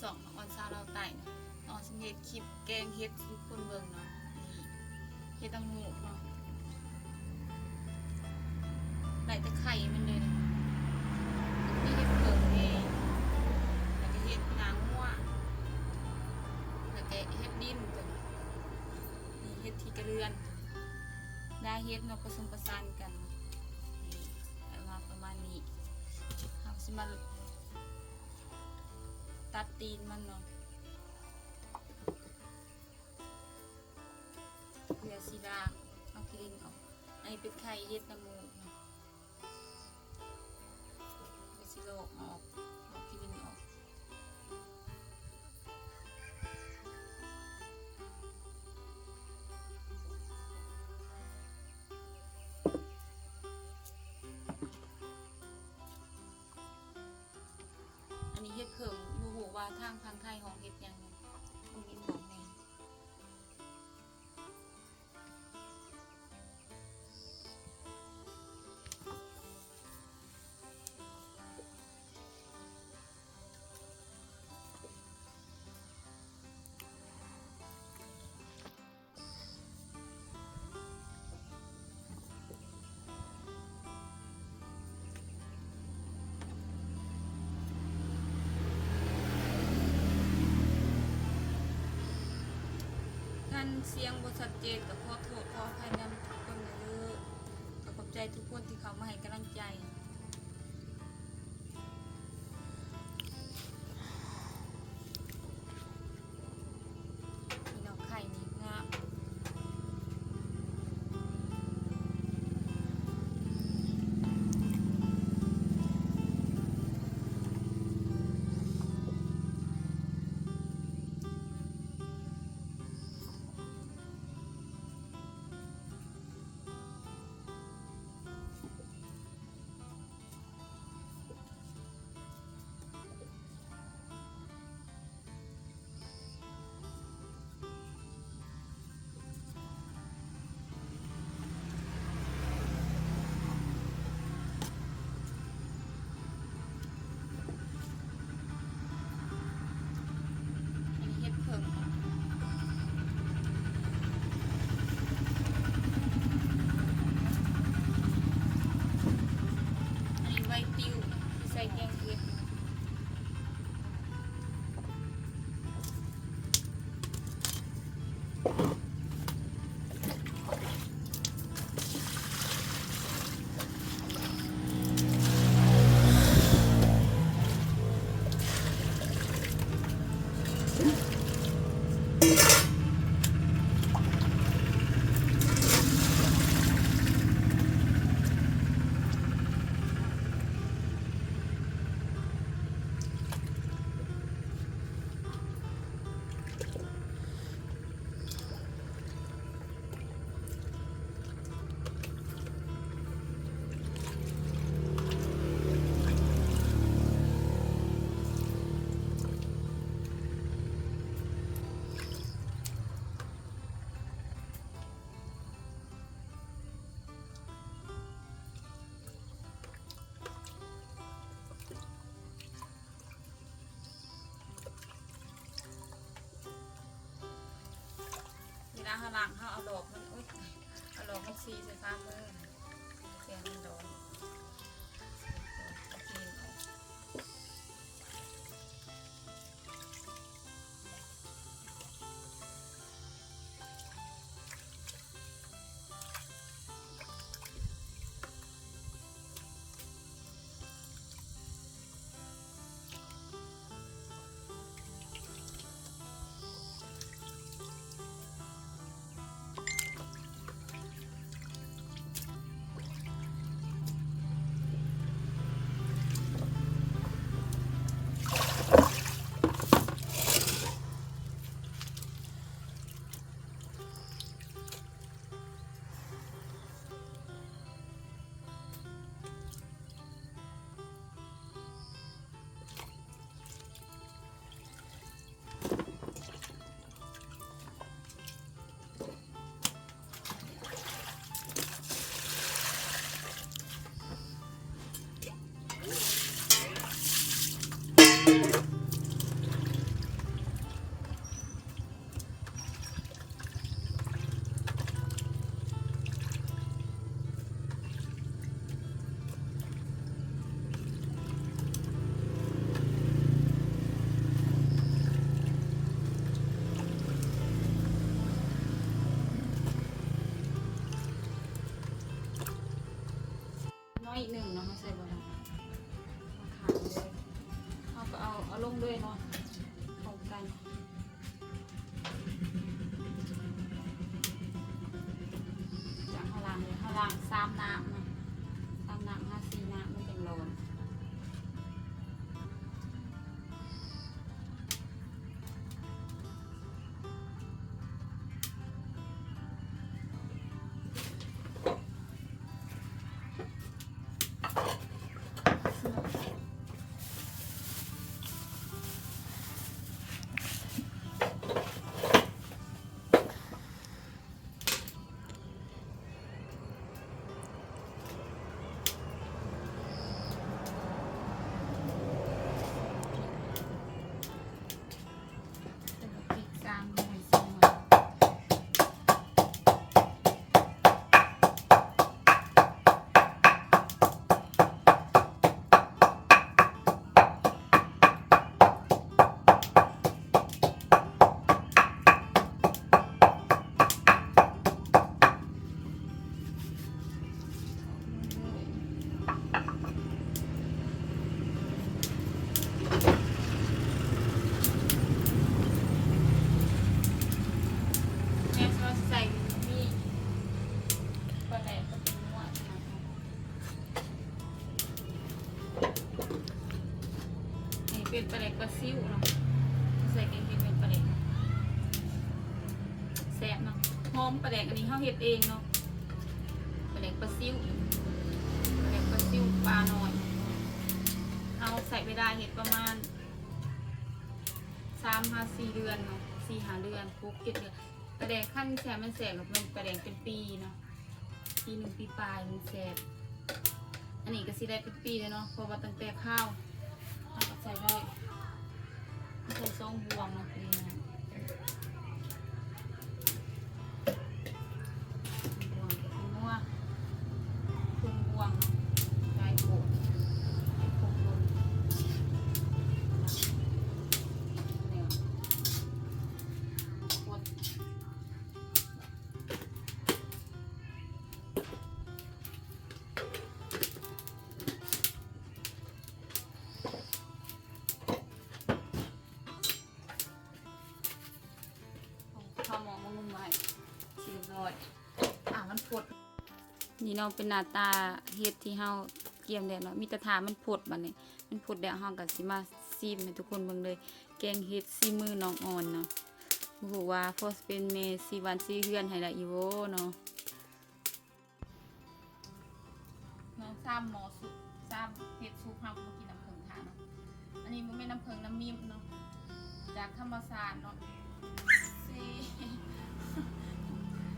ຊ່ອງນ້ອງອອນສາວລາວໃຕ້ເນາະ. ນ້ອງຊິເຮັດຄລິບແກງເຫັດສູ່ທຸກຄົນເບິ່ງເນາະ. ນີ້ເຫັດລະໂງກເນາະ ໄດ້ແຕ່ໄຂ່ມັນເລີຍ. ມີເຫັດເຜິ້ງແດ່ ແລ້ວກະເຫັດໜ້າງົວ ແລ້ວກະເຫັດດິນຕົວນີ້. ນີ້ເຫັດຂີ້ກະເດືອນ ຫຼາຍເຫັດເນາະ ປະສົມປະສານກັນ. ນີ້ ໄດ້ມາປະມານນີ້ ເຮົາຊິມາຕັດຕີນມັນເນາະ ເພື່ອຊິລ້າງເອົາຂີ້ດິນອອກ. ອັນນີ້ເປັນໄຂ່ເຫັດລະໂງກເນາະ ເພື່ອຊິລອກອອກ ລອກຂີ້ດິນອອກ. ອັນນີ້ເຫັດເຜິ້ງ ບໍ່ຮູ້ວ່າທາງຝັ່ງໄທຮ້ອງເຫັດຫຍັງ ບໍ່ມີບອກແນ່. ຄັນສຽງບໍ່ຊັດເຈນ ກໍຂໍໂທດຂໍອະໄພນຳທຸກຄົນເດີ. ກໍຂອບໃຈທຸກຄົນທີ່ເຂົ້າມາໃຫ້ກຳລັງໃຈ. ພີ່ນ້ອງ ໄຂ່ນີ້ງາມ. ອັນນີ້ເຫັດເຜິ້ງເນາະ ອັນນີ້ໃບຕິ້ວ ທີ່ໃສ່ແກງເຫັດ. ເວລາເຮົາລ້າງ ເຮົາເອົາຫຼອກມັນ ໂອ້ຍ ເອົາຫຼອກມັນສີໃສ່ຝ່າມື ເພື່ອມັນດອນ. ເຂົ້າກັນ. ຈາກເຮົາລ້າງເລີຍ ເຮົາລ້າງສາມນ້ຳເນາະ ສາມນ້ຳຫາສີ່ນ້ຳ ມັນຈັ່ງຮ້ອນ. ແມ່ຊິວ່າໃສ່ມີປາແດກກັບເປັນນົວ ອັນນີ້ເປັນປາແດກປາຊິວເນາະ ໃສ່ແກງເຫັດເປັນປາແດກ ແຊບເນາະ ຫອມ. ປາແດກອັນນີ້ເຮົາເຮັດເອງເນາະ ປາແດກປາຊິວ ປາແດກປາຊິວປານ້ອຍ. ເຮົາໃຊ້ເວລາເຮັດປະມານສາມຫາສີ່ເດືອນເນາະ ສີ່ຫ້າເດືອນ ຫົກເຈັດເດືອນ. ປາແດກຄັນຊິໃຫ້ມັນແຊບ ແມ່ນປາແດກເປັນປີເນາະ ປີໜຶ່ງປີປາຍມັນແຊບ. ອັນນີ້ກໍຊິໄດ້ເປັນປີແລ້ວເນາະ ເພາະວ່າຕັ້ງແຕ່ຄາວ ເຮົາກໍໃສ່ໄດ້ ໃສ່ສອງບ່ວງເນາະ ພໍດີເນາະ ບ່ວງກັບຫົວ ເຄິ່ງບ່ວງເນາະ ຫຼາຍໂພດ ໃຫ້ຄົບລົດ ນີ້ ຄົນ. ເອົາໝໍ້ມາງຸ້ມໄວ້ ຊິຮຽບຮ້ອຍ. ອ່າ ມັນຟົດ ນີ້ເນາະ ເປັນໜ້າຕາເຫັດທີ່ເຮົາກຽມແລ້ວເນາະ ມີແຕ່ຖ້າມັນຟົດ. ບາດນີ້ມັນຟົດແລ້ວ ເຮົາກໍຊິມາຊີມໃຫ້ທຸກຄົນເບິ່ງເລີຍ ແກງເຫັດສີມືນ້ອງອອນເນາະ. ບໍ່ຮູ້ວ່າພໍເປັນແມ່ສີຫວານສີເຮືອນໃຫ້ໄດ້ຢູ່ບໍ່ເນາະ. ເນາະ ຊາມໝໍ້ສຸກ ຊາມເຫັດສຸກ ເຮົາກໍມາກິນນ້ຳເຜິ້ງທາເນາະ. ອັນນີ້ບໍ່ແມ່ນນ້ຳເຜິ້ງ ນ້ຳມິ້ມເນາະ ຈາກທຳມະຊາດເນາະ ຊີ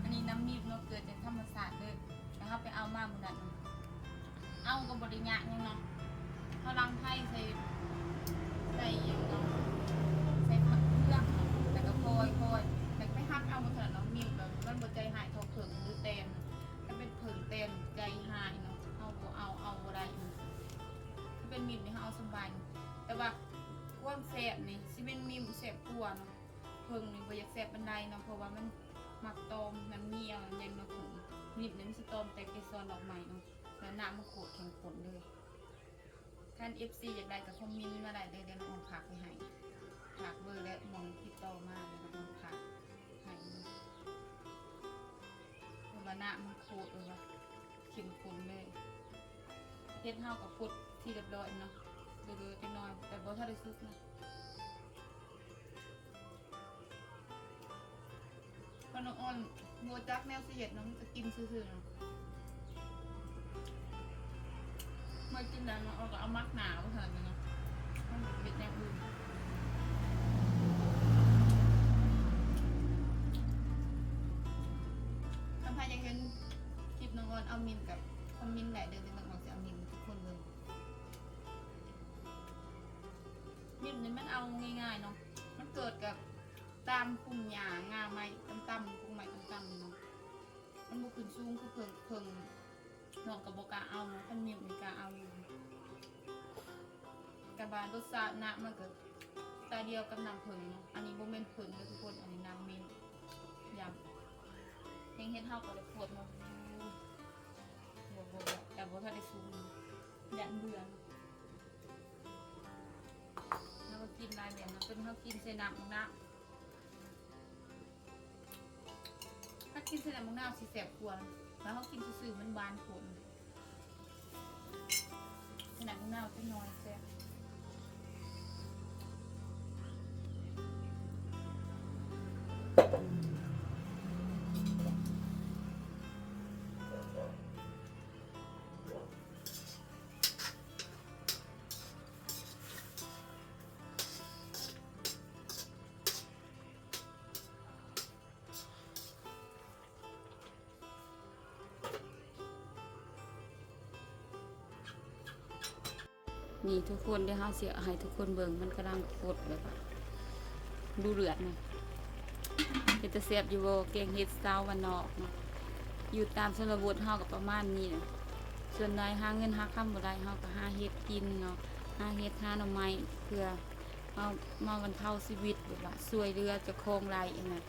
ອັນນີ້ນ້ຳມິ້ມເນາະ ເກີດຈາກທຳມະຊາດເລີຍ ແລ້ວເຮົາໄປເອົາມາມື້ນັ້ນເນາະ. ເອົາກໍບໍ່ໄດ້ຍາກຫຍັງເນາະ ເຮົາລັງໄພໃສ່ ໃສ່ຫຍັງເນາະ ໃສ່ຜັກເຄືອງເນາະ ແລ້ວກໍຟອຍໆ ແລ້ວກໍໄປຫັກເອົາໝົດເທົ່ານັ້ນເນາະ. ມິ້ມກໍມັນບໍ່ໃຈຮ້າຍເທົ່າເຜິ້ງ ຫຼື ແຕນ ຄັນເປັນເຜິ້ງແຕນໃຈຮ້າຍເນາະ ເຮົາບໍ່ເອົາ ເອົາບໍ່ໄດ້. ຄັນເປັນມິ້ມນີ້ເຮົາເອົາສະບາຍ ແຕ່ວ່າຄວາມແຊບນີ້ຊິແມ່ນມິ້ມແຊບກວ່າເນາະ. ເຜິ້ງນີ້ບໍ່ຢາກແຊບປານໃດເນາະ ເພາະວ່າມັນມັກຕອມນ້ຳເຫຍື້ອຫຍັງເນາະ. ເຜິ້ງ ມິ້ມນີ້ມັນຊິຕອມແຕ່ເກສອນດອກໄມ້ເນາະ ແລ້ວນ້ຳມັນໂຄດເຂັ້ມຂຸ້ນເລີຍ. ຄັນເອັຟຊີຢາກໄດ້ກໍຄອມເມັນມາໄດ້ເດີ ດຽວນ້ອງອອນຝາກໄວ້ໃຫ້ ຝາກເບີ ແລະ ໝ່ອງຕິດຕໍ່ມາ ແລ້ວນ້ອງອອນຝາກໃຫ້ເນາະ. ເພາະວ່ານ້ຳມັນໂຄດແບບວ່າເຂັ້ມຂຸ້ນເລີຍ. ເຫັດເຮົາກໍຟົດທີ່ຮຽບຮ້ອຍເນາະ ເດີໆ ຈັກໜ້ອຍ ແຕ່ບໍ່ທັນໄດ້ສຸກເນາະ. ເພາະນ້ອງອອນບໍ່ຈັກແນວຊິເຮັດເນາະ ມັນກໍກິນຊື່ໆເນາະ. ເມື່ອກິນແລ້ວນ້ອງອອນກໍເອົາໝາກໜາວເທົ່ານັ້ນເນາະ ມັນບໍ່ເຮັດແນວອື່ນ. ຄັນໃຜຢາກເຫັນຄລິບນ້ອງອອນເອົາມິ້ມກໍຄອມເມັນໄດ້ເດີ ດຽວນ້ອງອອນຊິເອົາມິ້ມໃຫ້ທຸກຄົນເບິ່ງ. ມິ້ມນີ້ມັນເອົາງ່າຍໆເນາະ ມັນເກີດກັບຕາມພຸ່ມຫຍ້າ ງ່າໄມ້ຕ່ຳໆ ພົງໄມ້ຕ່ຳໆເນາະ ມັນບໍ່ຂຶ້ນສູງຄືເຜິ້ງ. ເຜິ້ງນ້ອງກໍບໍ່ກ້າເອົາເນາະ ຄັນມິ້ມນີ້ກ້າເອົາຢູ່. ແຕ່ວ່າລົດຊາດນ້ຳມັນກໍສະໄຕລດຽວກັບນ້ຳເຜິ້ງເນາະ. ອັນນີ້ບໍ່ແມ່ນເຜິ້ງເດີທຸກຄົນ ອັນນີ້ນ້ຳມິ້ມ. ຢາກແກງເຫັດເຮົາກໍໄດ້ຂວດເນາະ ບໍ່ ບໍ່ ບໍ່ ແຕ່ບໍ່ທັນໄດ້ສຸກເນາະ ຢ້ານເບື່ອ. ເຮົາກໍກິນຫຼາຍ ເຮົາກິນໃສ່ນ້ຳບັກນາວ ຄັນກິນໃສ່ນ້ຳບັກນາວຊິແຊບກວ່າ ແລ້ວເຮົາກິນຊື່ໆມັນຫວານໂພດ. ໃສ່ນ້ຳບັກນາວຈັກໜ້ອຍແຊບ. ນີ້ທຸກຄົນ ດຽວເຮົາຊິເອົາໃຫ້ທຸກຄົນເບິ່ງ ມັນກຳລັງກົດແບບວ່າ ດູເດືອດນະ. ເປັນຕາແຊບຢູ່ບໍ່ ແກງເຫັດຊາວບ້ານນອກເນາະ. ຢູ່ຕາມຊົນນະບົດເຮົາກໍປະມານນີ້ແຫຼະ ສ່ວນໃຫຍ່ຫາເງິນຫາຄຳບໍ່ໄດ້ ເຮົາກໍຫາເຫັດກິນເນາະ ຫາເຫັດຫາໜໍ່ໄມ້ ເພື່ອເຮົາມາບັນເທົາຊີວິດ ແບບວ່າຊ່ວຍເຫຼືອເຈົ້າຂອງໄດ້ຫັ້ນນະ.